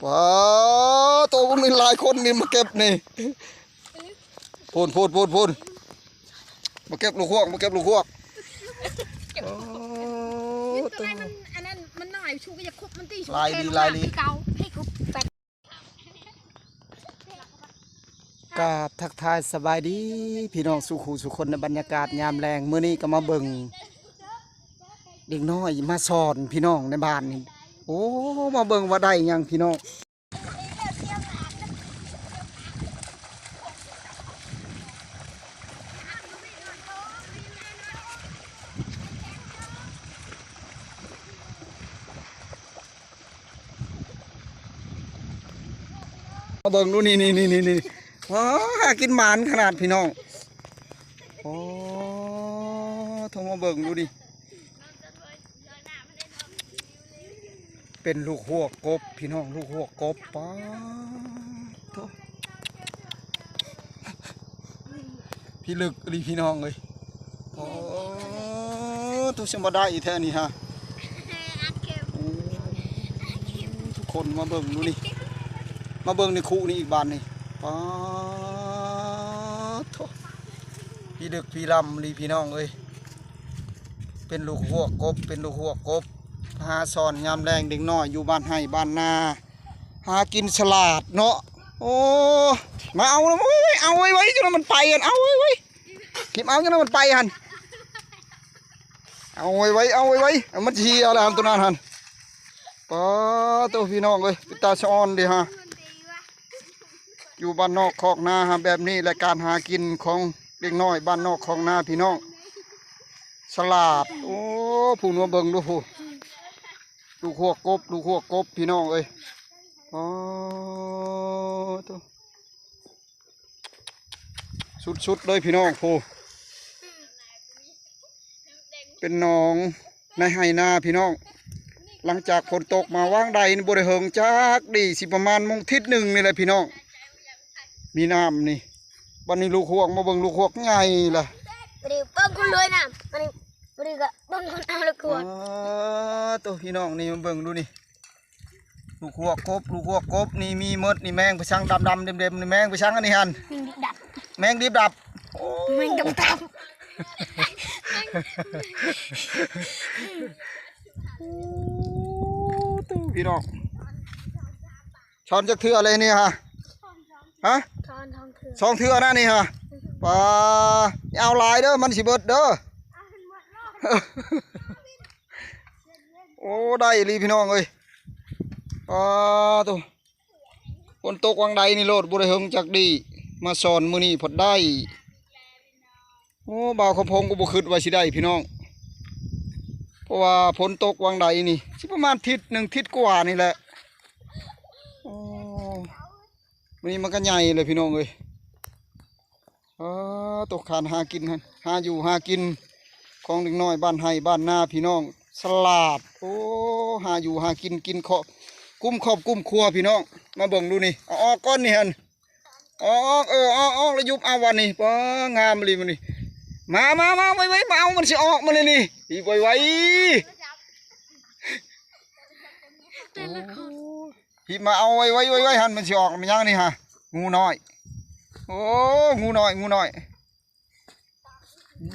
ປາໂຕ ເບິ່ງນີ້ຫຼາຍຄົນນີ້ມາເກັບນີ້ ພຸ້ນໆໆໆ ມາເກັບລູກຮວກ ມາເກັບລູກຮວກ ໂອ້ ນີ້ໂຕ ໂຕນັ້ນມັນ ອັນນັ້ນມັນນ້ອຍ ຊູກໍຢາກຄົບມັນຕິ ຫຼາຍດີ ຫຼາຍດີ ຄືເກົ່າ ໃຫ້ຄົບໄປ. ກາບທັກທາຍສະບາຍດີພີ່ນ້ອງສູ່ຄູ່ສູ່ຄົນ ໃນບັນຍາກາດຍາມແລງ ມື້ນີ້ກໍມາເບິ່ງເດັກນ້ອຍມາສອນພີ່ນ້ອງໃນບ້ານນີ້ ໂອ້ ມາເບິ່ງວ່າໄດ້ຫຍັງພີ່ນ້ອງ. ມາເບິ່ງດູນີ້ ນີ້ໆໆ ວ້າ ຫາກິນໝານຂະໜາດພີ່ນ້ອງ ໂອ້ ໂທ ມາເບິ່ງດູນີ້ ເປັນລູກຮວກກົບພີ່ນ້ອງ ລູກຮວກກົບ ປາໂທ ພິລຶກອີ່ຫຼີພີ່ນ້ອງເອີຍ ໂອ້ ໂຕ ຊິມາໄດ້ອີກແທ້ນີ້ຮະ ທຸກຄົນມາເບິ່ງດູນີ້ ມາເບິ່ງໃນຄຸນີ້ອີກບາດນີ້ ປາໂທ ພິດຶກພິລຳອີ່ຫຼີພີ່ນ້ອງເອີຍ ເປັນລູກຮວກກົບ ເປັນລູກຮວກກົບ ຫາສອນຍາມແລງເດັກນ້ອຍຢູ່ບ້ານໄຮ່ບ້ານນາ ຫາກິນສະຫຼາດເນາະ ໂອ້ ມາເອົາ ເອົາໄວໆ ເອົາໄວໆ ຈັ່ງນັ້ນມັນໄປຫັ້ນ ເອົາໄວໆ ທິບເອົາ ຈັ່ງນັ້ນມັນໄປຫັ້ນ ເອົາໄວໆ ເອົາໄວໆ ເອົາ ມັນຊິເອົາແລ້ວຫັ້ນ ໂຕນັ້ນຫັ້ນ ປາໂຕ ພີ່ນ້ອງເອີຍ ເປັນຕາສະອອນເດຮະ ຢູ່ບ້ານນອກຄອກນາຫັ້ນ ແບບນີ້ແຫຼະ ການຫາກິນຂອງເດັກນ້ອຍບ້ານນອກຄອກນາພີ່ນ້ອງ ສະຫຼາດ ໂອ້ ພຸ້ນ ມາເບິ່ງດູພຸ້ນ ລູກຮວກກົບ ລູກຮວກກົບ ພີ່ນ້ອງເອີຍ ອໍ ໂຕ ສຸດໆ ເລີຍພີ່ນ້ອງ ໂອ້ ເປັນໜອງໃນໄຮ່ນາພີ່ນ້ອງ ຫຼັງຈາກຝົນຕົກມາຫວ່າງໃດນີ້ ບໍ່ໄດ້ເຫິງຈັກດີ ຊິປະມານໂມງທິດໜຶ່ງນີ້ແຫຼະພີ່ນ້ອງ ມີນ້ຳນີ້ ບັດນີ້ລູກຮວກ ມາເບິ່ງລູກຮວກໃຫຍ່ລະ ບໍ່ໄດ້ເບິ່ງຄົນລວຍນ້ຳ ອັນນີ້ບໍ່ໄດ້ກໍເບິ່ງຄົນເອົາລູກຮວກ ອໍ ໂຕ ພີ່ນ້ອງນີ້ ມາເບິ່ງດູນີ້ ລູກຮວກກົບ ລູກຮວກກົບ ນີ້ມີໝົດນີ້ ແມງໄປສັງດຳໆ ເດັມໆ ນີ້ ແມງໄປສັງອັນນີ້ຫັ້ນ ແມງດິບດັບ ແມງດິບດັບ ໂອ້ ແມງດຳໆ ໂອ້ ໂຕ ພີ່ນ້ອງ ຊ້ອນຈັກເທື່ອແລ້ວນີ້ຮະ ຮະ ຊ້ອນສອງເທື່ອ ສອງເທື່ອນະນີ້ຮະ ປາ ຢ່າເອົາຫຼາຍເດີ ມັນຊິເບິດເດີ ໂອ້ ໄດ້ອີ່ຫຼີພີ່ນ້ອງເອີຍ ປາໂຕ ຝົນຕົກຫວ່າງໃດນີ້ໂລດ ບໍ່ໄດ້ເຫິງຈັກດີ ມາສອນມື້ນີ້ພັດໄດ້ ໂອ້ ບ່າວຄຳພົງກໍບໍ່ຄິດວ່າຊິໄດ້ພີ່ນ້ອງ ເພາະວ່າຝົນຕົກຫວ່າງໃດນີ້ ຊິປະມານທິດໜຶ່ງທິດກວ່ານີ້ແຫຼະ ໂອ້ ມື້ນີ້ມັນກໍໃຫຍ່ເລີຍພີ່ນ້ອງເອີຍ ເອີ ໂຕ ການຫາກິນຫັ້ນ ຫາຢູ່ຫາກິນຂອງເດັກນ້ອຍບ້ານໄຮ່ບ້ານນາພີ່ນ້ອງ ສະຫຼາດ ໂອ້ ຫາຢູ່ຫາກິນ ກິນເຄາະ ກຸ້ມຄອບກຸ້ມຄົວພີ່ນ້ອງ ມາເບິ່ງດູນີ້ ເອົາອອກກ່ອນນີ້ຫັ້ນ ອອກ ເອີ ອອກ ອອກ ແລ້ວຍຸບເອົາບາດນີ້ ປາ ງາມອີ່ຫຼີບາດນີ້ ມາ ມາ ມາ ໄວໆ ມາເອົາ ມັນຊິອອກມາແລ້ວນີ້ ອີ ໄວໆ ແຕ່ລະຄົນ ໂອ້ຍ ຮີບມາເອົາໄວໆ ໄວໆ ຫັ້ນ ມັນຊິອອກ ແມ່ນຫຍັງນີ້ຫະ ງູນ້ອຍ ໂອ້ ງູນ້ອຍ ງູນ້ອຍ ອື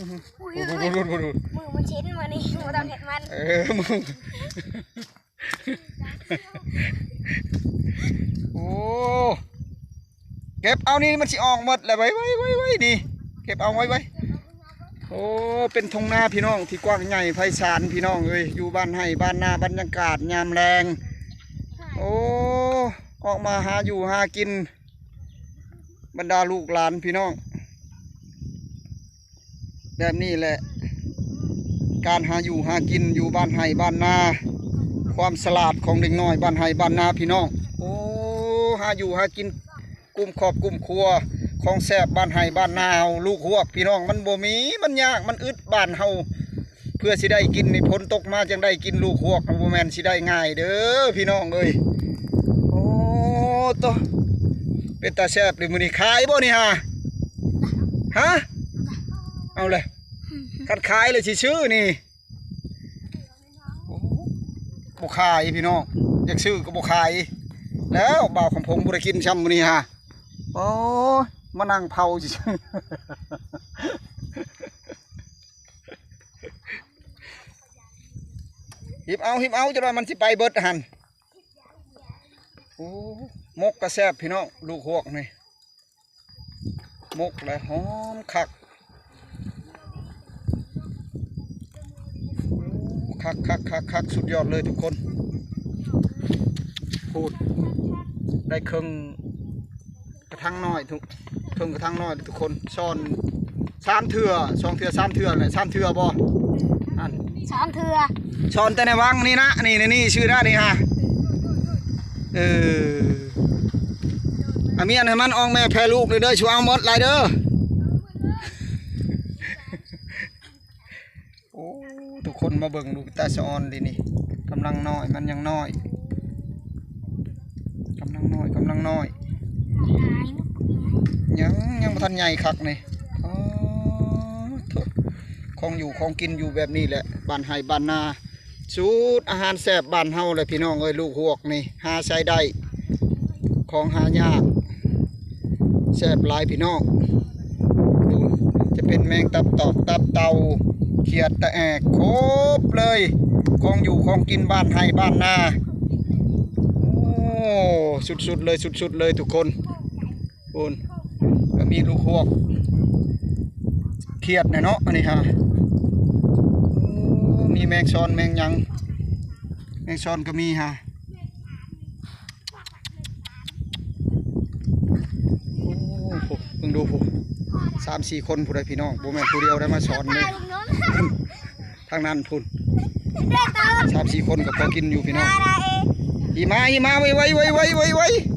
ມ ອຸ້ຍ ພຸ້ນໆໆໆ ມືມັນຊິນມານີ້ ບໍ່ຕ້ອງເຮັດມັນ ເອີ ມື ໂອ້ ເກັບເອົານີ້ ມັນຊິອອກໝົດແລ້ວ ໄວໆໆໆ ນີ້ ເກັບເອົາໄວໆ ໂອ້ ເປັນທົ່ງນາພີ່ນ້ອງ ທີ່ກວ້າງໃຫຍ່ໄພສານພີ່ນ້ອງເອີຍ ຢູ່ບ້ານໄຮ່ບ້ານນາ ບັນຍາກາດຍາມແລງ ໂອ້ ອອກມາຫາຢູ່ຫາກິນ ບັນດາລູກຫຼານພີ່ນ້ອງ ແບບນີ້ແຫຼະ ການຫາຢູ່ຫາກິນຢູ່ບ້ານໄຮ່ບ້ານນາ ຄວາມສະຫຼາດຂອງເດັກນ້ອຍບ້ານໄຮ່ບ້ານນາພີ່ນ້ອງ ໂອ້ ຫາຢູ່ຫາກິນ ກຸ້ມຄອບກຸ້ມຄົວ ຂອງແຊບບ້ານໄຮ່ບ້ານນາເຮົາ ລູກຮວກພີ່ນ້ອງ ມັນບໍ່ມີ ມັນຍາກ ມັນອຶດ ບ້ານເຮົາ ເພື່ອຊິໄດ້ກິນນີ້ ຝົນຕົກມາຈັ່ງໄດ້ກິນ ລູກຮວກນະ ບໍ່ແມ່ນຊິໄດ້ງ່າຍເດີພີ່ນ້ອງເອີຍ ໂອ້ໂຕ ເປັນຕາແຊບເດມື້ນີ້ ຂາຍບໍ່ນີ້ຫາ ຮະ ເອົາເລີຍ ຄັນຂາຍແລ້ວຊິຊື້ນີ້ ໂອ້ ບໍ່ຂາຍພີ່ນ້ອງ ຢາກຊື້ກໍບໍ່ຂາຍ ແລ້ວບ່າວຄຳພົງບໍ່ໄດ້ກິນຊ້ຳມື້ນີ້ຫາ. ໂອ້ຍ ມານັ່ງເຜົາຊື່ໆ. ຮີບເອົາ ຮີບເອົາ ຈັກໜ້ອຍມັນຊິໄປເບິດຫັ້ນ. ໂອ້ ໝົກກໍແຊບພີ່ນ້ອງ ລູກຮວກນີ້ ໝົກແລະຫອມຄັກ. ໂອ້ ຄັກໆໆໆ ສຸດຍອດເລີຍທຸກຄົນ. ພູດ ໄດ້ເຄິ່ງ ກະທັງນ້ອຍທຸກ ເຄິ່ງກະທັງນ້ອຍທຸກຄົນ. ຊ້ອນສາມເທື່ອ ສອງເທື່ອ ສາມເທື່ອແຫຼະ ສາມເທື່ອບໍ່? ອັນ ສາມເທື່ອ ຊ້ອນແຕ່ໃນວັງນີ້ນະ ນີ້ ນີ້ ນີ້ ຊື່ນະ ນີ້ຫາ. ເອີ ອາ ມີອັນໃຫ້ມັນອອກແມ່ແຜ່ລູກເດີ ເດີ ຊູເອົາໝົດຫຼາຍເດີ. ໂອ້ ທຸກຄົນມາເບິ່ງດູ ຕາສະອອນເດນີ້ ກຳລັງນ້ອຍ ມັນຍັງນ້ອຍ ກຳລັງນ້ອຍ ກຳລັງນ້ອຍ ຍັງ ຍັງບໍ່ທັນໃຫຍ່ຄັກນີ້. ອໍ ໂທ້ ຂອງຢູ່ຂອງກິນຢູ່ແບບນີ້ແຫຼະ ບ້ານໄຮ່ບ້ານນາ ສູດອາຫານແຊບບ້ານເຮົາແຫຼະພີ່ນ້ອງເອີຍ. ລູກຮວກນີ້ຫາໃສໄດ້ ຂອງຫາຍາກ ແຊບຫຼາຍພີ່ນ້ອງ. ຈະເປັນແມງຕັບຕອກ ຕັບເຕົ່າ ຂຽດ ຕາແອກ ຄົບເລີຍ ຂອງຢູ່ຂອງກິນບ້ານໄຮ່ບ້ານນາ. ໂອ້ ສຸດໆເລີຍ ສຸດໆເລີຍທຸກຄົນ. ພຸ້ນ ກໍມີລູກຮວກ ຂຽດແນ່ເນາະ ອັນນີ້ຫາ. ໂອ້ ມີແມງຊອນແມງຫຍັງ ແມງຊອນກໍມີຫາ. ໂອ້ ໂຫ ເບິ່ງດູພຸ້ນ ສາມສີ່ຄົນພຸ້ນໃດພີ່ນ້ອງ ບໍ່ແມ່ນຜູ້ດຽວໄດ້ມາສອນເດ້. ທາງນັ້ນພຸ້ນ ສາມສີ່ຄົນກໍພໍກິນຢູ່ພີ່ນ້ອງ. ຮີມາ ຮີມາ ໄວໆ